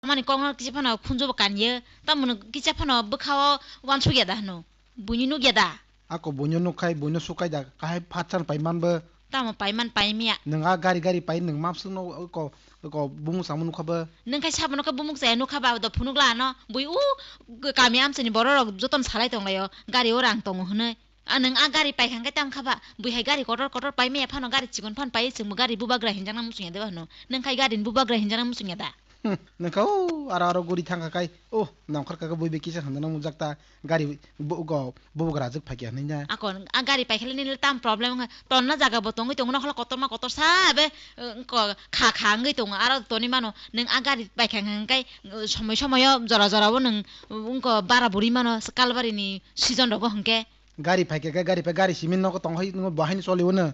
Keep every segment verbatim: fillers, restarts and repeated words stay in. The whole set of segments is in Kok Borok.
Mani kokno kisa phano khunjubo kanyo. Tamoni kisa phano bwkhao wansukya da hwno. Buini nukya da? Ako buino nukkhai, buino sukai da. Kahai phatsan paimanbo. Tamo paiman paimiya. Nwng a gari gari pai nwng mamsukno ko, ko bumung samo nukha bo. Nwng khai sabono khe bumung chaya nukha ba do phunukla ano. Bui u g-, kami amchini bororok jotono salai tonglaio. Gari o rang tongo hwnwi. A nwng a gari paikha hwnkhe tamo kha ba? Bui hai gari kotor kotor paimiya phano gari chikon phano pai chwngbo gari bubagra hinjakna muchungya de ba hwno. Nwng khai gari ni bubagra hinjakna muchungya da? Hmm, nokha o aro aro guri thangkha kai. O nongkhor kaka bui bai kisa hwnjana mujak ta gari bu-, go bubagra jwk phaikya hwnwi na. Akon a gari paikha le nini tam problem wngkha. Tonna jaga bo tongwi tongo nokhola kotorma kotor sa be, uh, ko kha kha wngwi tongo aro toni mano. Nwng a gari paikha hwnkhe, uh, somoi somoio jora jora o nwng, uh, wngko bara buri mano Kalbari ni season rogo hwnkhe. Gari phaikha khe gari phai gari simi nogo tong hai nw bo haino choli o nw.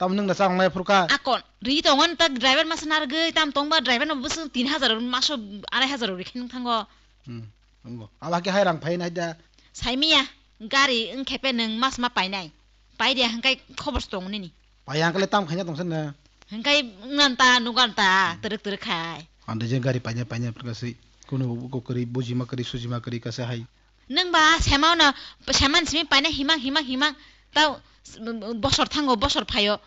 Tamo nwng da chang nai phurkha. Akon ri tongo ta driver masa narwgwi tam tongba driver no bwswk tin hazar maso arai hazar rikhe nwng thango. Hmm, nwngo. Abo hakhe hai rang phai nai da. Saimiya, gari wngkhe pe nwng mas ma painai. Pai dia hwnkhe khobor se tongo nini. Pai ang khe le tam khaina tongsa na. Hwnkhe wngna ta, nukna ta, hmm, twrwk twrwk khai. Ande je gari paina paina phirka se. Kuno ko kwrwi, bujima kwrwi, sujima kwrwi kasa hai. Nwng ba sema no, sema ni simi paina himang, himang, himang. Ta bosor thango, bosor phaio.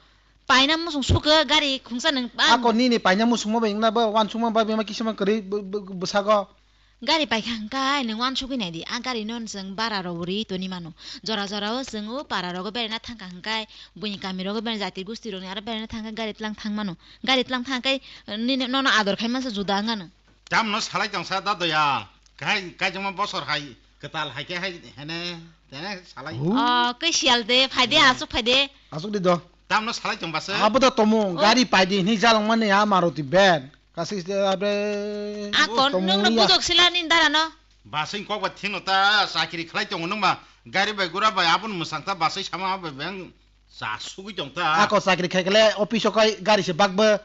Paina musung suka gari khungsa nwng ba. Ako nini paina musungma bai wngna ba, wansukma ba, bema kisima kwrwi, b-, b-, bwsago. Gari paikha hwnkhe nwng wansugwi naidi, a gari no chwng bara rok bo rwi toni mano. Jora jora o chwng o para rogo beraina thangkha hwnkhe, buini kami rogo beraina jati gusti rokni aro beraina thangkha gari tlang thang mano. Gari tlang thangkhe nini nono ador khai mansa juda wngano. Tamno salai tongsa da doya. Kahai kaijakma bosor hai kwtal hai khe hai hene tene salai. Hu. O kwi siyal de, phai de, hmm, aswk phai de. Aswk di do. Tamno salai tong basa. Abo da tomo, oh, gari pai di hini jalong mani a Maruti van. Kasik se abre. Akon, oh, nwng no tongmung ya. Bujok sila ni dara no. Basing kok ba thino ta chakiri khlai tongo nwng ma gari bai gura bai aboni mwsang ta basai sama bai beng cha sugui tong ta. Ako chakiri khai khle office o kai gari se bakbo.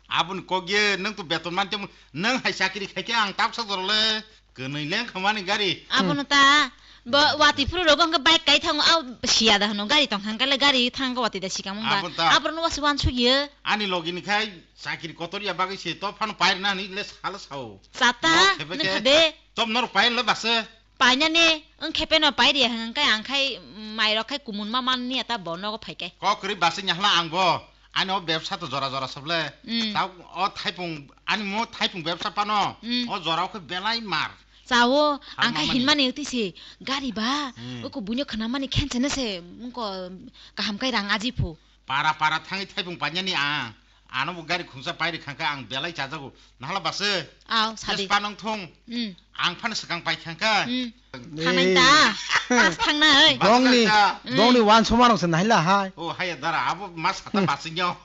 Aboni kok ye nwng to beton man temo nwng hai chakiri khai khe ang tapsa joro le kwnwi leng khamani gari. Abono ta. Bo wati phuru rogo hwnkhe bike kai thango, a siya da hwno, gari tong hangkhe le gari thang khe wati da sikamo hwnba. Abo ta. Aborokno wasi wansuk ye. Ani logi ni khai chakiri kotor ya bagwi se to phano pairina hwnwi le salo sao. Chata, no, khebe nung khe kha de. Tom norok pair le base. Painani, wng khe peno pairiya hwnkhe ang khai mairok khai kumun ma man niya ta bo nogo phai khe. Kok kwrwi base nyahla ang bo. Ani o bebsa to jora jora soble. Mm. Ta o thaipung, ani mo thaipung bebsa pano. Mm. O jora o khe belai mar. Chao, ang khe hinmani uti se gari ba, hmm, uko buino khwnamani khenchene se, uko kaham kai rang aji phu. Para para thangwi thaipung painani ang, ano bo gari khungsa pairi khangkha ang belai chajago. Nahala base? Aw, sadi. Just panong thung. Hmm. Ang phano swkang pai khangkha. Hmm. Thangnai ta. As thangnai. Bongni, bongni wansoma rok se naila hai. Oh, haya dara, abo mas hata basingyo.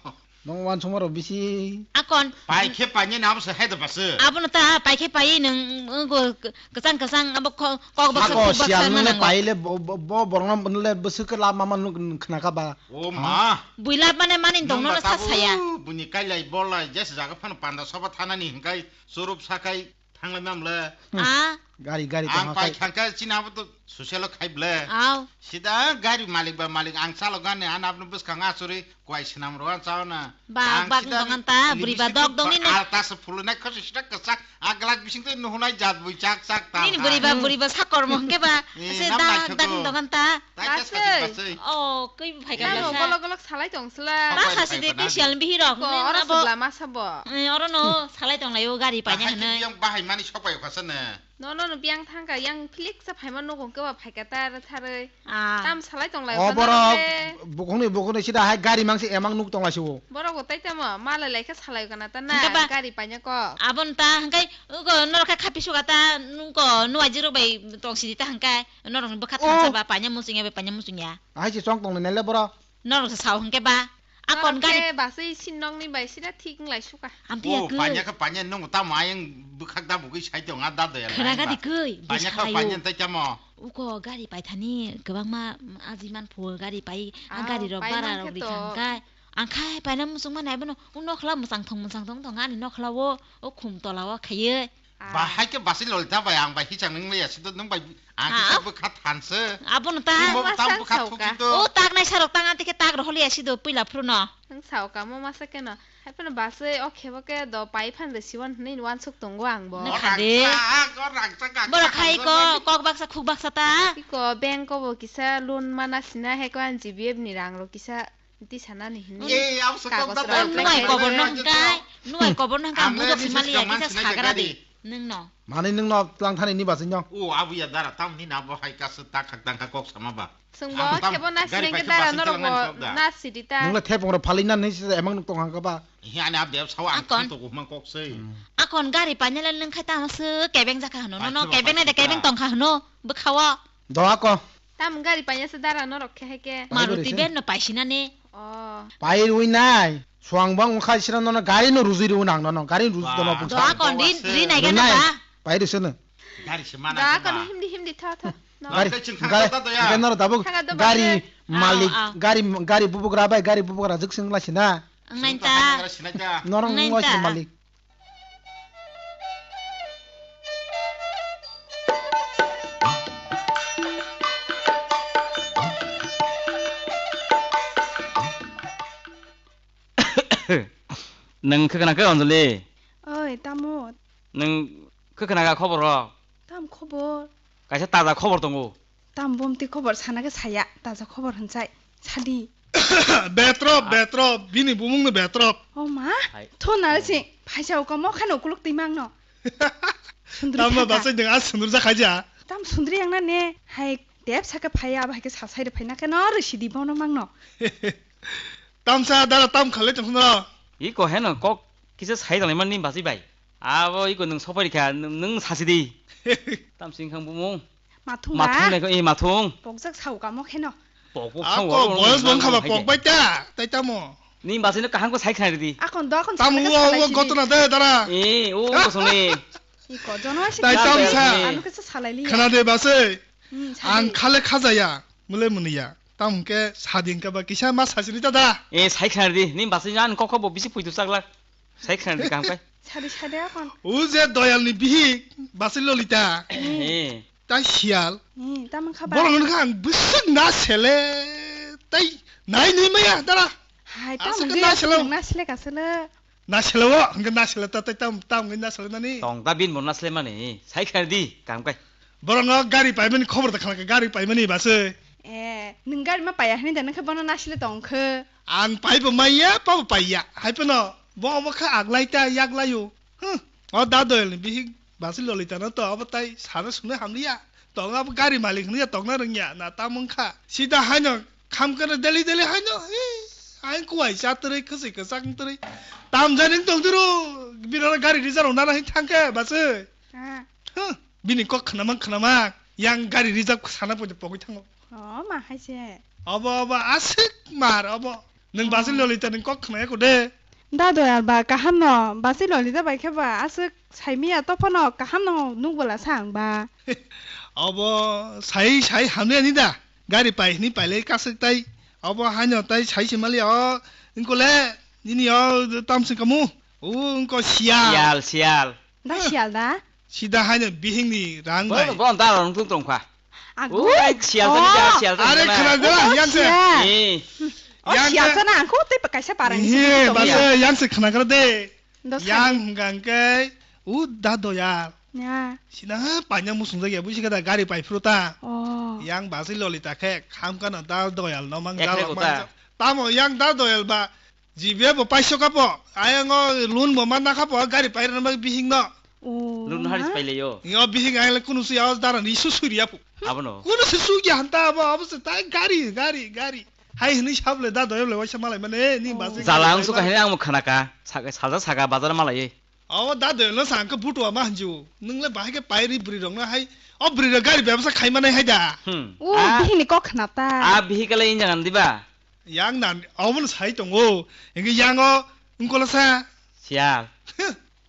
Nong wansukma rok bisi. Akon. Pai khe painani abo se hai da base. Abono ta pai khe pai nwng, uh, go, k-, kwchang kwchang abo ko-, kok baksa, ako kok baksa sial nung le manango. Pai le bo, bo, bo borok no le bwswk khe lab mama nung khna kha ba. O ma. Buila mane mani tong no sa saya. Nung ba tabuk buini kailai bolai jes jaga phano panda soba thanani hinkai churup sakai. Thanglai mam le. Hmm. Ah. Gari, gari tong pai khai. Ang khangkha chini abo to social o khai ble. Aw. Sida gari malik ba malik ang chalo gani an abno bwskang achuri kwai swnam ro an chao na. Ba, ang bak sida dongan ta, buri ba lipstick dok dong ni ne. Alta se phulunai khosi sida kwchak a glak bising te nuhunai jat bui chak chak ta. Nini buri ba, buri ba sakor mo hwnkhe ba. Eh, se nam da, naithok da ko. Dongan ta. Tai ta Baswi. Sakit baswi. Oh, kwi phai ka Nang bwsa. Golok golok salai tong sla. Ta sasi de special bihirok. Ko oro sibla masa bo. Eh, oro no salai tong laio gari paina hwnwi. Bahai yang bahai mani sopai khasa ne. No, no, no, biang thangka yang philik sa phaima nugo keba phaika tar tharwi. Ah. Tam salai tong lai. O borok bukhungni bukhungni sida hai gari mangsi emang nuk tong laisio. Borok bo tai tamo malai lai khe salai kana ta na gari paina ko. Abon ta hangkai ugo norok kha khapi suka ta nuko nuaijirok bai tong sidi ta hangkai. Norokni bwkha thansa ba paina muchungya bai paina muchungya. Ahai se chong tong nai le borok. Norok se sao hwnkhe ba. Akon gari. Norok khe baswi sin nokni bai sida thik wng lai suka. Amtwi ya khe. O paina khe paina nwng tamo ayang bwkhak da bugwi sai tong a da doya. Khwra gadi khe. Paina khe paina tai tamo. Uko gari paithani kwbangma aji man phu gari pai a gari rok bara rok ri khangkai. Ang khai paina muchung mani abono u nokhla mwchang thong mwchang thong thong ani nokhla o o khum tola o khaiye. Ba, hai khe basi lolita bai, ang bai hichang nung le ya sido, nung bai ang kisa bwkha thanse. Abono ta. Tamo bwkha thukito. O tak nai sarok tang anti khe tak roholi ya sido puila phruno. Nung sao kamo masa keno. Hai phano basi o khebo khe do pai phan de siwan hwnwi wansuk tongo ang bo. Nang kha de. Borok hai ko kok baksa khuk baksa ta. Iko bank ko bo kisa loan mana sina hai ko ang G B F ni rang ro kisa. Twi sanani hwnwi. Ei, abo se kok da bai. Nwng nwng ai kobor no hwnkhe, nwng ai kobor no hwnkhe ang budok se mali ya kisa sagra di. Nwng no. Mani nwng no tlang thani ni basi no. O abu ya dara tam ni na bo hai ka se tak khak tang kha kok sama ba. Swng bo khebo na sini ke dara norok bo na sidi ta. Nwng le thepung ro phali na ni se emang nuk tong hang ka ba. He ani ab dep sawa ang to ko mang kok se. Akon gari painela nwng khai ta se kebeng jakha hwno no kebeng na de kebeng tong kha hwno bwkha o. Do ako. Tam gari paina se dara norok khe hai khe. Maruti ben no paisina ne. Oh. Pai rwi nai. Suang bang wngkha sira nono gari no rujui rwi nang nono gari rujui dono bwsa. Do akon ri ri nai gana ba. Pai rwi sene. Gari se mana. Da akon himdi himdi tha tha. Gari gari noro dabuk gari malik gari gari bubugra bai gari bubugra jik sing lasina. Ang nai ta. Norong wasi malik. Nwng khe khna khe Anjali? Oi, tamo? Nwng khe khna kha khobor rok? Tam khobor? Kaisa taja khobor tongo. Tam bomti khobor sana khe saya, taja khobor hwnchai. Sadi. Betrop, betrop, bini bumung no betrop. O ma, hai. Thon nal si, phaisa o komo khano kuluk timang no. Sundri. Tam ma basai deng a sundri ja khaja. Tam sundri yang na ne, hai tep saka phaya ba ke sasai re phaina ke no ri sidi bono mang no. Tam sa dara tam khale tong no. I ko heno kok kisa sai dong man ni basi bai. Abo iko nwng sopai rikha, nwng, nwng sasi di. Tam sing khang bumung. Mathung ba? Mathung nai ko, eh, mathung. Pokjak sao kamo kheno. Pok, pok sao. Ako boyos bong khaba pok bai ta, tai tamo. Ni basi no kaham ko sai khna di. Akon do akon. Tamo o, o gotona de dara. Eh, o ko soni. Iko jono asi. Tai tam sa. Anu kisa salai li. Khna de basi. Hmm, ang khale khajaya, mule munuya. Tam hwnkhe sadi hwnkhe ba kisa ma sasini ta da. Eh, sai khna di, ni basi jan kok kok bo bisi puitu chaglak. Sai khna di kaham kai. Sadi sadi akon. O je Doyal ni bihik, basi Lolita. Eh. Ta sial. Hmm, tam wngkha ba. Borok wngkha ang bwswk na sele. Tai nai nai maya dara. Hai, tam wngkha na sele kasele. Nasle o, hwnkhe nasle ta, ta, tam, tam hwnkhe nasle nani. Tong ta bin bo nasle mani, sai khna di, kam kai. Borok no gari paimani khobor da khna kha, gari paimani basi. Eh, nwng gari ma paiya hwnwi da, nwng khe bono nasle tong khe. Ang pai bo maiya, pa bo paiya. Hai phano, bo obo kha aglai ta, yaglai o. Huh, o da Doyal ni bihik basi Lolita no to, obo tai sana sunu hamliya. Tong abo gari malik hwnwi ya tongna rwngya, na tamo wngkha. Sida haino khamkar daily daily haino, hi, ang kuwai cha twrwi, khwswi kwchak wng twrwi. Tamjani wng tong twrw, bini oro gari reserve rok nana hin thangkhe, bachwi. Ah. Huh, bini kok khnamang khnamang, yang gari reserve sana poito pogwi thango. Oh, ma hai se. Obo, obo, aswk mar, obo. Nwng basi Lolita ni kok khna ya kode. Da Doyal ba kaham no, basi Lolita bai khe ba aswk saimiya to phano kaham no nukbwla sa ang ba. Obo sai sai hamya ni da. Gari pai hini pailai kaswk tai. Obo haino tai sai se mali o. Ingkole nini o tamswk kamu. O ingko sial. Sial, sial. Da sial da? Sida haino bihingni rang bai. Bo, bo, da rong tung tong kha. Agu. Ui, sial tani, sial, sial tani. Are khna da, yang se. Eh. Oh, yang sial se. Sana angko tei pa kaisa parang. He, basa yang se khna kra de. Yang hwnkha hwnkhe, u da Doyal. Ya. Sina paina musung jagya busi kada gari pai phuru ta. Oh. Yang basi Lolita khe kham kana da Doyal no mang da mang. Tamo yang da Doyal ba G B F bo paisok apo, ayang o loan bo manna khapo, gari pairwna bagwi bihik no. Oh, loan haris pailai o. Yo bihik ayang le kunu sui awas dara ni su suri apo. Abono. Kunu se su ya hanta abo, abo se tai gari, gari, gari. Hai hini sable da Doyal le waisa malai mane, ni basi. Jala ang su kahini ang mo khana ka, saka, salsa saka bazar malai. Abo da Doyal no sangka butu ama hanju. Nung le bahai ke pairi bri rong na hai. O bri rok gari bebsa khai mane hai da. Hmm. O bihik ni kok khna ta. A bihik le injang an diba. Yang nan, obo no sai tongo. Engke yang o, ungkola sa. Sial.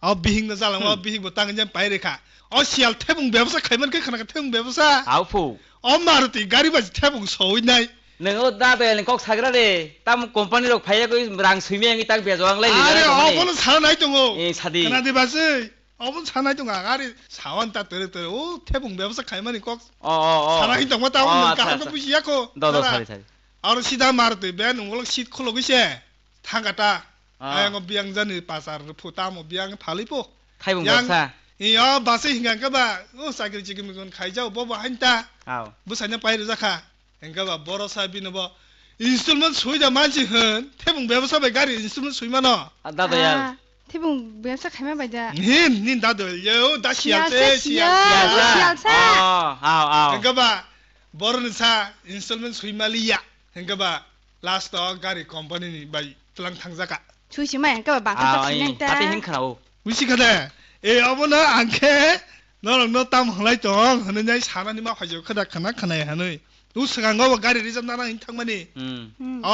O bihik no jalang, o bihik bo tang jang pai rekha. O sial thebung bebsa khaiman khe khana thebung bebsa. Au phu. O Maruti gari bai thebung soi nai. Nang o da be kok sagra de. Tam company rok phaiya koi rang suime yang tak bejo ang lai. Are o bono sa nai tongo. Eh, sadi. Khana de basai. Obo sanai tongo ang, ari sawan ta tere tere, o thebung bebsa khaimani kok. O, o, o. Sana hin tongma ta, o, nwng acha, kaham acha. Buji yako. Do, do, dara. Sari, sari. Aro sida mar twi ben nwng ulo seat khulogwi se. Thangka ta. Ah. Ayang o biyang jani pasar phu tamo biyang phali po. Thaibung yang bebsa. Iyo basi hinga ke ba, o chakri chikri mikon khaijao, bo bo hain ta. Aw. Bwsaino pai rwjakha. Hingke ba boro sa bini bo installment sui da mansi hwn, thebung bebsa bai gari installment sui mano. Ah, da da ya. Ah, thebung bebsa khaima bai da. Hin, nin da do, yo, da sial se, sial se, sial se. Sial se. Oh, aw, aw. Hingke ba, boro ni sa installment sui mali ya. Hingke ba, last o gari company ni bai tlang thang jaka. Sui si mai hingke ba, bangkha ta sinai ta. Ati hin khana o. Busi kha de, e, obo no ang khe norok no tam hwnlai tong hwnwi nai sanani ma phaijo khada khana khana ya hwnwi. U swkango bo gari reserve nana hin thangmani. Hmm. Hmm. O,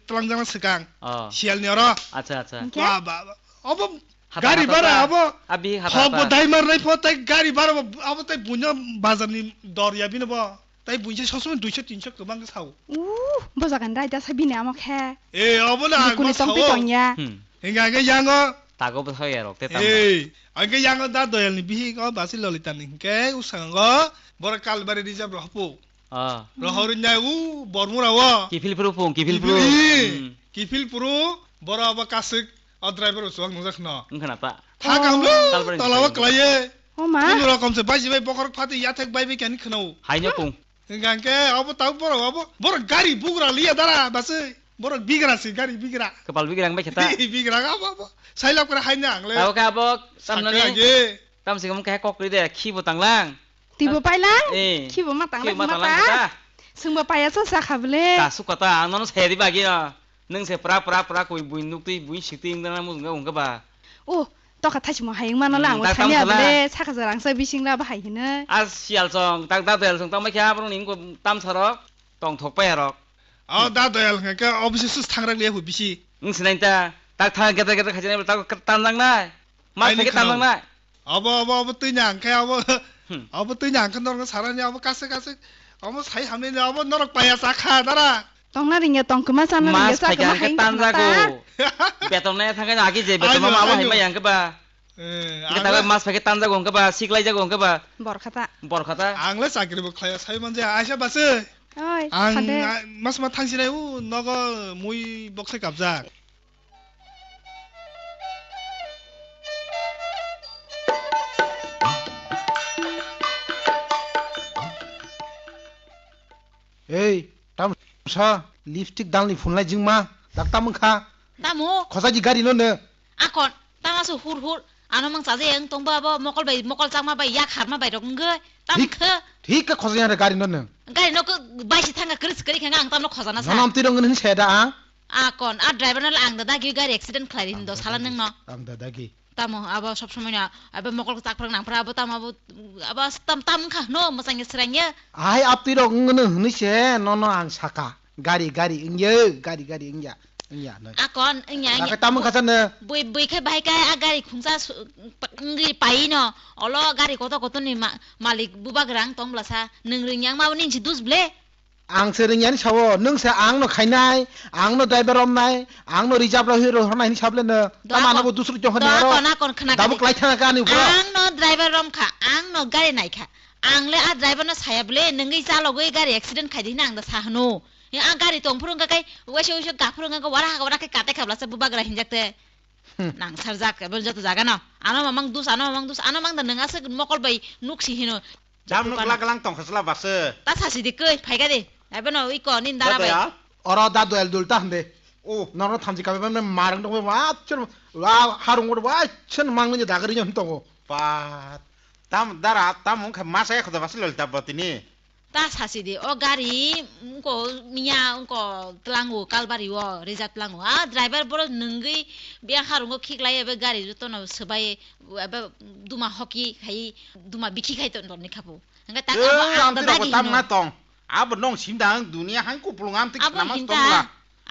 twlangjakna swkang. Oh. Sialni oro. Acha, acha. Hingke? Ba, ba, ba. Obo hata, gari hata bara ta. Obo. Abi hata, hok bo hata. Dai mar nai pho tai gari bara bo, obo tai buino bazar ni dor ya bino bo. Tai buino sob somoi duiso tinso kwbang khe sao. Uh, bo jaga ni raida sa bini amo khe. Eh, obo na ang ma sao. Bikuni tongpi tong ya. Hmm. Hingke hingke yango. Tago bo sao ya rok te tamo. Eh, hingke yango da Doyal ni bihik o basi Lolita ni hingke u swkango boro Kalbari reserve rohor po. Ah. Rohor nya u Bormura o. Kiphil phuru phung, kiphil phuru. Kiphil, eh, hmm. Kiphil phuru boro abo kasik o driver o chuwak nungjak no. Wngkha na ta. Tha kaham lo, Kalbari ni tola o swkango. Kwlai ye. O ma. Kunu rokom se baji bai bokhorok phati yathek bai bai kani khwnao. Hai no phung. Hingke hingke abo tau borok abo, borok gari bugra liya dara basi. Borok bigra si gari bigra. Kwpal bigra wngbai khe ta. Bigra abo abo. Sailap kra hai na ang le. Tabo khe abo tamno sakra ni. Ye. Tam se khe kok ri de khi bo tanglang. Twi bo pailang. Eh. Khi bo ma tanglang. Khi bo ma tanglang khe ta. Swng bo paiya sa sakha bole. Ka su kota ang nono saya di bagi no. Nwng se pra pra pra koi bui nuk twi bui sik twi wng dana mung wng khe ba. O, tokha thaisimo hai wngmano le, hmm, ang bo tak sani tam abole sala. Saka jora ang sa bising la bahai hino. A sial song, tak da doyal song, tamo khe aborok ni wngkha tamsa rok, tong thok pai rok. O da doyal hwnkhe khe obisi sus thang rak le hu bisi. Wng sinai ta, tak thang gede gede khaijani tak tanjak nai. Mas thagi tanjak nai. Abo, abo, abo twi na ang khe abo, hmm. Abo twi na ang khe norok sarani abo kasik kasik. Abo sai hamni abo norok paya cha kha dara. Tongna ringya tong kwma chana ringya cha kwma hai wngkha ta. Mas phaikha hwnkhe tanjago. Beton nai thangkhe agi je beton ma abo hai mai yang khe ba. Eh, hwnkhe ta mas phaikhe tanjago hwnkhe ba, siklai jago hwnkhe ba. Borkha ta. Borkha ta. Ang le chakri bo khlaiya sai manja aisa base. Oi, ang, sade. A, mas ma thangsinai u nogo mui boksai kapjak. Ei, tam sa lipstick dalni phunlai jingma, dak tam wngkha. Tamo? Khosa di gari no no. Akon, tama su hur hur. Ano mang chaje yang tongba abo mokol bai, mokol changma bai, yak harma bai rok wngoi. Tam khe. Thik khe khosa yang gari no no. Gari no ko bai si thanga kris kri khenga ang tamno khosa na sa. Nonom tirong hin se da ang. A kon, a driver no le ang dadagi gari accident khlai ri hindo sala nang no. Ang dadagi. Tamo, abo sob somoi no, abo mokol kwchak phrang nang phra, abo tamo, abo, abo tam, tam wngkha no, mwchang ya srang ya. Ahai aptwi rok wngno hwnwi se, no, no ang saka. Gari, gari wngya, gari, gari wngya, wngya no. A kon, wngya, wngya. Tam wngkha sa no. Bui, bui khai bahai khai, a gari khungsa su-, wngwi pai no, olo gari koto koto ni ma-, malik bubagra wng tong bwla sa, nwng rwngya wngma bo nini si dus ble. Ang se ringyani sao, nwng se ang no khainai, ang no driver romnai, ang no reserve rw hwnwi rw hornai hwnwi sable no. Tamo ano bo dusruk chong hwnwi aro. Dabo klai thana ka ani ukro. Ang no driver rom kha, ang no gari nai kha. Ang le a driver no saya bole, nwngwi chalogwi gari accident khai di hwnwi ang da sa hwno. A gari tong phuru wngkha kai, waisa waisa ga phuru wngkha wara ha wara khe kate khabla se bubagra hinjak te. Hmm. Nang sarjak, ebo joto jaga no. Ano mamang dus, ano mamang dus, ano mang da nwng aswk mokol bai nuk si hino. Jam nuk la galang tong khasla bakse. Ta sasi di koi, phai ga di. Ebo no iko nin dara bai. Oro da doyal dul ta hande. O. Noro thamji kabe bamne marang dong ba chun wa harung wa chun mang ni dagri nyam tongo. Pat. Tam dara tam wngkha masa ekhoda basi lol ta botini. Ta sasi di, o gari wngko miya wngko tlango kalbari o rijak tlango. A driver boro nwngwi biya harungo khiklai ebe gari jotono swbai ebe duma hoki khai duma bikhi khai ton toni khapo. Hingke ta abo ang da dagi tam hino. Tam na tong. Abo nong sim da ang dunia hang kupulung am tik abo nama hinta. Tongla.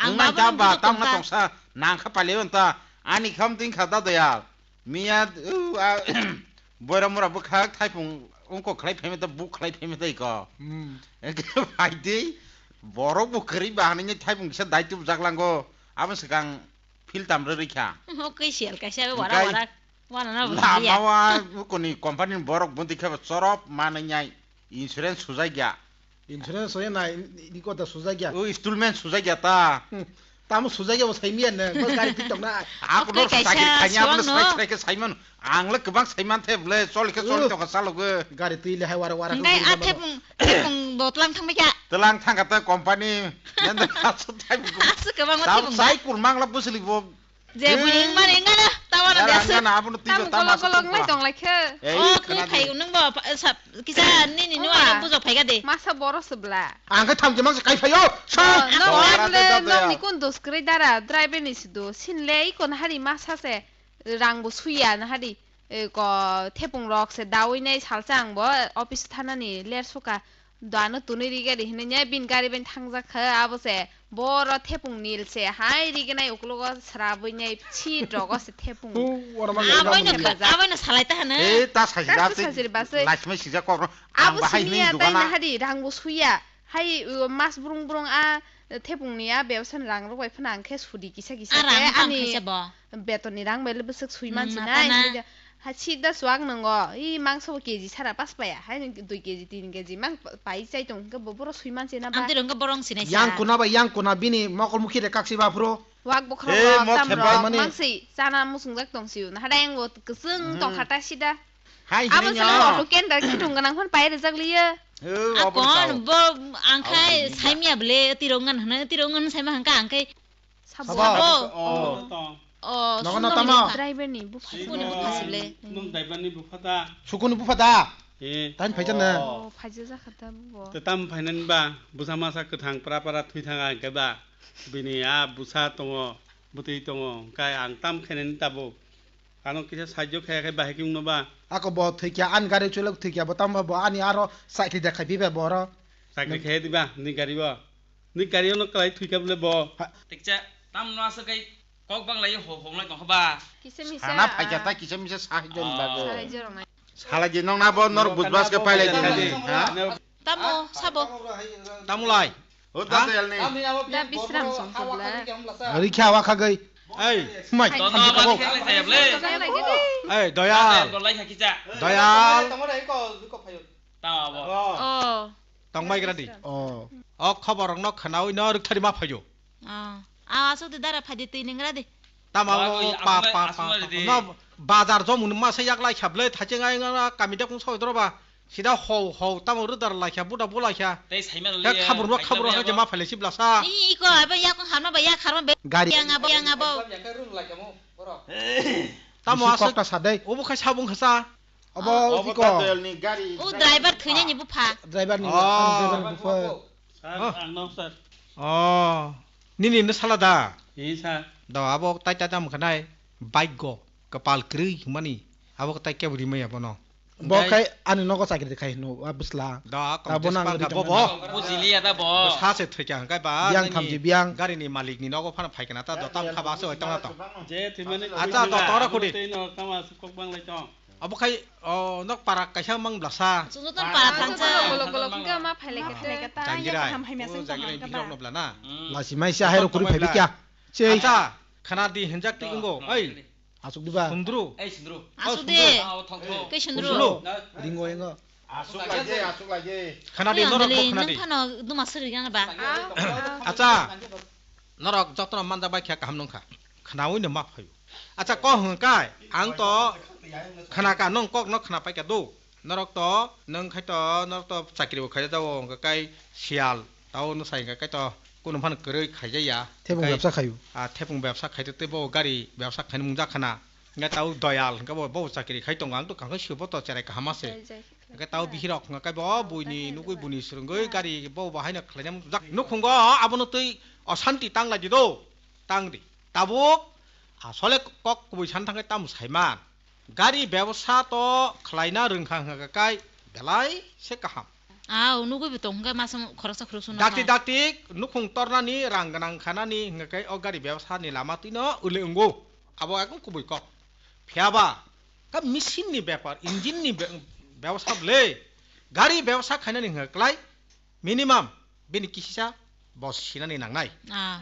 Ang nang ba ta abo ba nang tam na tong sa nang kha pale on ta ani kham ting kha da doyal. Miya, uh, ah, boiram mura bwkhak thaipung wngkok khlai phaimata, buk khlai phaimata iko. Hmm. Engke phaidi, borok bo kwrwi ba hinwi thaipung kisa dai tubujak langgo. Abo swkang phil tam rwrwi kha. Oke, sial kaisa wara wara. Wana na bo Lama ya. Wa koni company ni borok bundi khe bo chorop manwi nyai insurance sujai ya. Insurance hoye na, i, i kota sujak ya. O installment sujak ya ta. Hmm. Tamo sujak ya bo saimiya ne, bo gari twi tokna. Ako Oke, no kaisa sakri khanya suang no. Abo no sai sai ke saiman. Ang le kwbang saiman the bole, choli khe choli Uh. Tokha salogo. Gari twi le hai wara wara Hingkai khe a bano. Thepung, thepung bo tlang thangbai kha. Tlang thangkha ta company. Nende kaso thai. Asu kwbang o Tamo thepung. Sai kur mangla busli bo. Je bui wngmani wngano, tawano Yara desu. Wngmano, abono twibo Tamo tamo golok golok aswk wngmani tongkha. Tonglai khe. Ei, Oh, twi khwna phai di. Nwngbo, sa, kisa nini nua Oba. Nang bujo phai kha de. Masa boro se bla. Ang khe thamchi mangsa kai phaio. Sa. Oh, Ang nong wara nang de le dada nong ya. Ni kun dos kwrwi dara, driver ni sido. Sin le iko nahari masa se rang bo suya nahari. E, ko thepung rok se dawi nai salsa ang bo office thana ni ler suka. Doano tunui rigari hinui nya bin gari bai thangjak kha abo se boro thepung nil se hai rignai uklogo srabui nai si drogo se thepung. Hu, oro ma Abo gari no gari. Aboino salai ta hano. E ta saji Kaso da sajiri basai. Lachmai sijak kok no. Ang Abo bahai sini hinui ya tai dugana. Nahari rang bo suya. Hai uh, mas brung brung a thepung ni a bebsa ni rang rok bai phano ang khe sudi kisa kisa. A rang khe tang ani khaisa bo. Beton ni rang bai le bwswk sui Hmm, man si mata nai na. Hinui Ha, sida suak nwngo, i mangso bo K G sara pas paya, hai dui K G, tin K G mang pa-, pai chai tong, hwnkhe bo boro sui man se na ba. Amtwi rwngkhe borong sinai sa. Yang kuna ba, yang kuna bini mokol mukhi de kaksi ba phuru. Wak bokhorok Hey, rok, mo tam theba rok, mani. Mangsi, chana muchungjak tong siu, na hadai ang bo kwchwng Hmm. Tong kha ta sida. Hai Abo hinwi sini no. Auto kender kitung gwnang phon pai rijak liya. He, A obo kon sao. Bo ang khai Abo hinwi saimya ble, tiro ngan hwna, tiro ngan saima hangka ang khai Sabo. Sabo. Oh. Oh, Nogo no sundor tamo? Ni bupha. Driver ni bupha. Sukuni bupha sible. Nung driver ni bupha da? Sukuni bupha da? Eh. Tani phaijak na? Oh, phaijak jakha ta bo. Te tam phainani ba, busa masa kwthang pra pra thwi thanga hwnkhe ba, bini a busa tongo, bwtwi tongo, hwnkhe ang tam khainani tabuk. Ano kisa sahajyo khaya khai bahai khe wngno ba? Ako bo thwikya, ani gari chulok thwikya, bo tamo bo ani aro sakri da khai phiba bo oro. Sakri khai diba, ni gari bo? Ni gari ono kwlai thwikha bole bo. Ha. Tekcha, tamno aswk kai kok bang lai ho, hom lai tong ba. Kisa misa, Sana phaikha ah, ta kisa misa sahajyo ni bagwi. Sahajyo rwnai. Sala je nong na bo nor bujbas ke pailai je. Ha? Tamo, sabo. Tamo lai. O da Ha? Dayal ni. Da Bisram song sabla. Rikha wa khagai. Ei. Mai. Tono Tamo abani kabo. Khe lai jaya ble. Ei, Doyal. Dayal go lai kha kicha. Doyal. Tamo dai ko, ko phayo. Tamo abo. Oh. Oh. Tongbai gra di. Oh. O khobor rok no khnaui no rwkthari ma phaio. Ah. Ah, aswk de dara phai de twi ningra de. Tamo Ba, abo oi, pa, abang pa, lai pa, aswk pa. Lai de. No bazar jomung ma sa yak lai kha ble thacheng ai nga kami de kung soi doro ba. Sida hou hou tamo rudar lai kha buda bo lai kha. Tei saima Ka le, khabur no saima khabur le ha je abo. Ma phai le sibla sa. Ni iko abo yak hamna ba yak harma be. Gari. Yang abo yang abo. Tamo Bisi aswk. Kokta sa dei. Obo khai sabung khasa. Obo Obo iko. Ta Dayal ni gari. O driver thwinani bupha. Driver ni, Oh. Ang driver ni bupha. Sir, Oh. Ang nong sir. Oh. Nini no sala da? Ee sir. Do abo tai tai tam khanai bike go kapal kwrwi hwnmani. Abo tai kebo rimaya bono. Bo Dai- Khai ani nogo chakri de khai hino, a bwsla. Da, Abo nang Congress ri pangka tong bo, bo. Nang. Bujiliya da bo. Bo sa se thwikya hwnkhe ba Yang nini thamchi biyang. Gari ni malik ni nogo phano phaikana ta, do tam kha ba se oi tong na to. Je thwimani Acha, do tora khudi. Tei no tama se kok bang lai tong. Abo khai, o, nok para kaisa mang blasa. Chwng joto para Ah, thangsa. Golok golok hwnkhe ma phailai khe Phailai khe ta, Jangirai. Kaham hamya O, seng jangirai tong bini ba. Rok no bla na. Hmm. Lasi mai se hai rok Tong kuri bai phai bla. Bikya. Chei. Acha, khana di henjak ti Do, wnggo. Do, Oi. Khana di. Asuk diba? Sundru. Ei, Sundru. Oh, asuk de. Sundru. Ah, o thong thong. Kei Sundru. Sundru. Ringo engo. Asuk lai je, asuk lai je. Khana di, norok bo khana di. Nang phano duma suri gana ba. Acha. Norok jotono manja bai kha kaham nung kha. Khnaui no ma phaio. Acha ko hwn kai. Ang to khana ka nong kok no khna pai ka do. Norok to, nwng khai to, norok to chakri bo khaijak jago, hwnkhe kai siyal, tao no sai hwnkhe kai to, kunu phano kwrwi khaijak ya. Thepung Kai, bebsa khaio. Ah, thepung bebsa khai tei bo gari bebsa khaina mungjak khana. Hwnkhe tao Doyal, hwnkhe bo, bo chakri khai tongo, ang to kangkhe sio bo to cherai kaham se. Jai, jai, jai. Hwnkhe tao bihirok hwnkhe kai bo buini nugui buni swrwngwi gari bo bo haino khlaina mungjak. Nukhungo abono twi osanti tang lai di do, tang di. Tabuk asole kok kubui san thangkhe tamo saiman. Gari bebsa to khlaina rwngkha hwnkha kai belai se kaham. Ah, o nugui bo tong hwnkhe masa khoroksa khoroksa no Dakti kha. Dakti nukhung tornani rang gwnang khanani hwnkha kai o gari bebsa ni lama twino ule wngo. Abo ekdom kubui kok. Phiyaba ka machine ni bepar, engine ni be-, bebsa ble. Gari bebsa khainani hwnkha klai. Minimum bini kisisa bo sinani nangnai. Ah.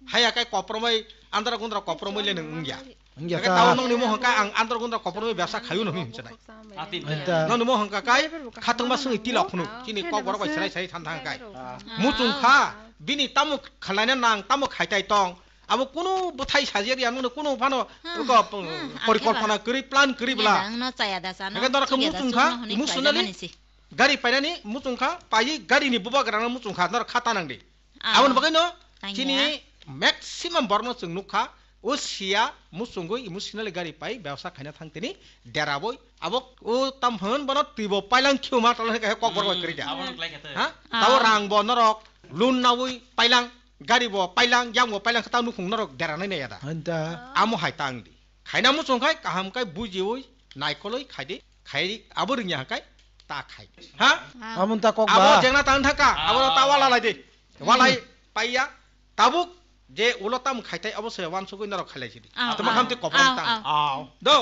Haya kai kopromoi andra gundra kopromoi le nang wngya. Hingke ta- tao nongni mohon kai ang andro gundro koporoi bebsa khayu no him chenai. Nongni mohon ka kai khatungma songni tilok phunu chini kok borok bai serai serai than thang kai. Muchung kha bini tamo khalaina nang tamo khaitai tong. Abo kunu bwthai sajak ya nongni kunu phano ko porikolpona kwrwi plan kwrwi bla. Hingke dora khe muchung kha emotionally gari painani muchung kha paiwi gari ni bubagra no muchung kha nor kha ta nang di. Aboni bagwi no chini maximum borok no chwng nukha o siya muchungwi emotionally gari pai bebsa khaina thang tini deraboi abo o tam hwn bono twibo pailang khiuma tolo kok borok bai kwrwi da. Ha tabo rang bo norok loan nawi pailang gari bo pailang yang bo pailang khe ta nukhung norok dera nai nai ya da. Amo hai tang di. Khaina muchung khai kaham khai bujiwi naikolwi khaidi khai abo rwngya hwnkhe ta khai. Ha? Amo ta kok abo ba. Jengna tang thaka abo ta wala lai di. Walai paiya tabuk je ulo tam khaitai abo se wansugwi norok khailai sidi. Tamo khamti kopor tang. Do.